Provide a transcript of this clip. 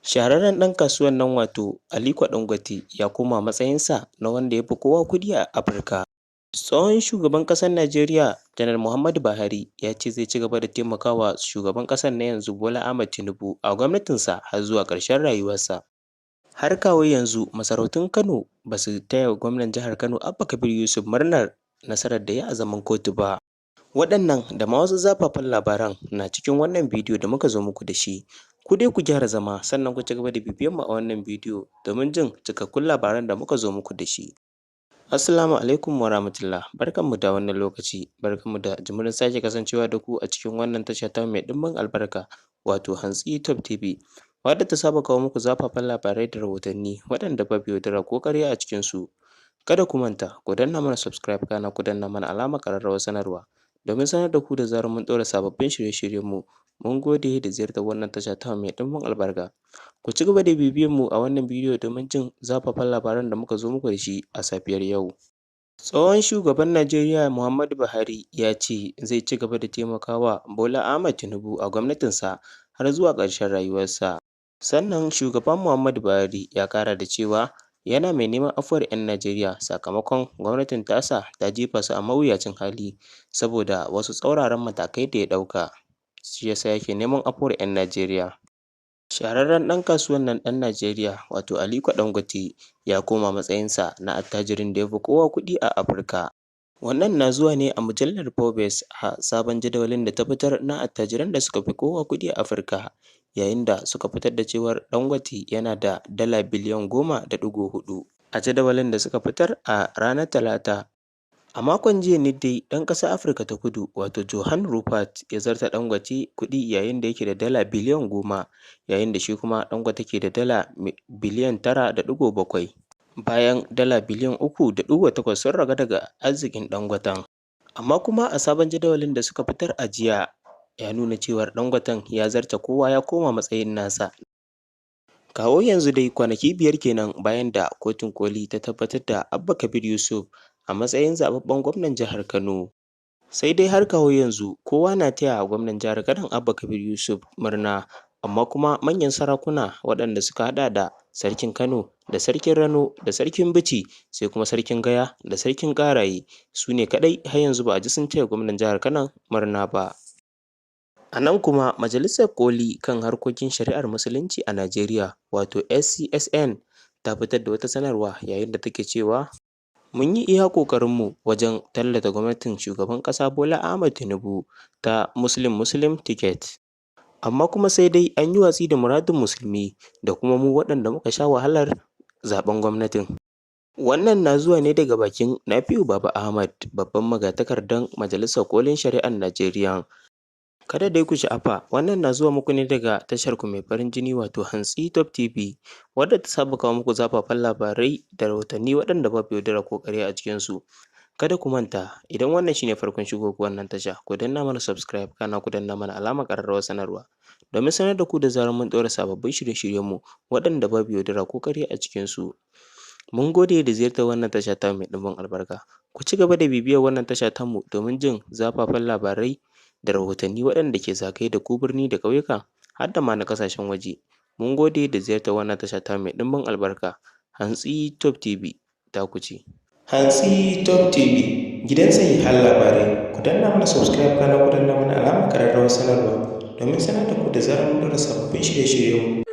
Shahararren ɗan kasuwan nan wato Aliko Dangote ya koma matsayinsa na wanda ya fi kowa kuɗi a Afirka. Tsohon shugaban ƙasar Najeriya Janar Muhammadu Buhari ya ce zai ci gaba da taimakawa shugaban ƙasar na yanzu Bola Ahmed Tinubu a gwamnatinsa har zuwa ƙarshen rayuwarsa. Har kawo yanzu masarautun Kano ba su taya gwamnan jihar Kano Abba Kabir Yusuf murnar nasarar da ya yi a zaman kotu ba. Waɗannan da ma wasu zafafan labaran na cikin wannan bidiyo da muka zo muku da shi. Ku dai ku gyara zama, sannan ku ci gaba da bibiyan mu a wannan bidiyo domin jin cikakkun labaran da muka zo muku da shi. Assalamu alaikum wa rahmatullah, barkanmu da wannan lokaci, barkanmu da jimirin sake kasancewa da ku a cikin wannan tasha tamu mai ɗimbin albarka, wato Hantsi Top TV, wadda ta saba kawo muku zafafan labarai da rahotanni waɗanda babu yaudara ko ƙarya a cikinsu. Kada ku manta ku danna mana subscribe, kana ku danna mana alamar ƙararrawar sanarwa domin sanar da ku da zarar mun ɗaura sababbin shirye-shiryenmu. Mun gode da ziyartar wannan tasha tamu mai ɗimbin albarka. Ku ci gaba da bibiyan mu a wannan bidiyo domin jin zafafan labaran da muka zo muku da shi a safiyar yau. Tsohon shugaban Najeriya Muhammadu Buhari ya ce zai ci gaba da taimakawa Bola Ahmed Tinubu a gwamnatinsa har zuwa ƙarshen rayuwarsa. Sannan shugaba Muhammadu Buhari ya ƙara da cewa yana mai neman afuwar 'yan Najeriya sakamakon gwamnatin tasa ta jefa su a mawuyacin hali saboda wasu tsauraran matakai da ya ɗauka. Shi ya sa yake neman afuwar 'yan Najeriya. Shahararren ɗan kasuwan nan ɗan Najeriya wato Aliko Dangote ya koma matsayinsa na attajirin da ya fi kowa kuɗi a Afirka. Wannan na zuwa ne a mujallar Forbes a sabon jadawalin da ta fitar na attajiran da suka fi kowa kuɗi a Afirka, yayin da suka fitar da cewar Dangote yana da dala biliyan 10.4 a jadawalin da suka fitar a ranar Talata. A makon jiya ne dai ɗan ƙasar Afirka ta Kudu wato Johan Rupert ya zarta Dangote kuɗi, yayin da yake da dala biliyan 10, yayin da shi kuma Dangote ke da dala biliyan 9.7, bayan dala biliyan 3.8 sun ragu daga arzikin Dangoten. Amma kuma a sabon jadawalin da suka fitar a jiya ya nuna cewar Dangoten ya zarta kowa, ya koma matsayin nasa. Kawo yanzu dai kwanaki 5 kenan bayan da kotun ƙoli ta tabbatar da Abba Kabir Yusuf a matsayin zaɓaɓɓen gwamnan jihar Kano. Sai dai har kawo yanzu kowa na taya gwamnan jihar Kano Abba Kabir Yusuf murna, amma kuma manyan sarakuna waɗanda suka haɗa da Sarkin Kano da Sarkin Rano da Sarkin Bichi, sai kuma Sarkin Gaya da Sarkin Ƙaraye, su ne kaɗai har yanzu ba a ji sun taya gwamnan jihar Kano murna ba. A nan kuma Majalisar Ƙoli kan harkokin Shari'ar Musulunci a Najeriya wato SCSN ta fitar da wata sanarwa, yayin da take cewa mun yi iya ƙoƙarinmu wajen tallata gwamnatin shugaban ƙasa Bola Ahmed Tinubu ta Muslim Muslim ticket. Amma kuma sai dai an yi watsi da muradin musulmi da kuma mu waɗanda muka sha wahalar zaɓen gwamnatin. Wannan na zuwa ne daga bakin Nafi'u Baba Ahmad, babban magatakardan Majalisar Ƙolin Shari'ar Najeriya. Kada dai ku sha'afa, wannan na zuwa muku ne daga tashar ku mai farin jini wato Hantsi Top TV, wadda ta saba kawo muku zafafan labarai da rahotanni waɗanda babu yaudara ko ƙarya a cikinsu. Kada ku manta, idan wannan shine farkon shigowar ku wannan tasha, ku danna mana subscribe, kana ku danna mana alamar ƙararrawar sanarwa domin sanar da ku da zarar mun ɗaura sababbin shirye-shiryenmu waɗanda babu yaudara ko ƙarya a cikinsu. Mun gode da ziyartar wannan tasha tamu mai ɗimbin albarka. Ku ci gaba da bibiyar wannan tasha tamu domin jin zafafan labarai da rahotanni waɗanda ke zagaye da ku birni da ƙauyuka har da ma na ƙasashen waje. Mun gode da ziyartar wannan tasha tamu mai ɗimbin albarka. Hantsi Top TV taku ce. Hantsi Top TV, gidan sahihan labarai. Ku danna mana subscribe, kana ku danna mana alamar ƙararrawar sanarwa domin sanar da ku da zarar mun ɗaura sababbin shirye-shiryenmu.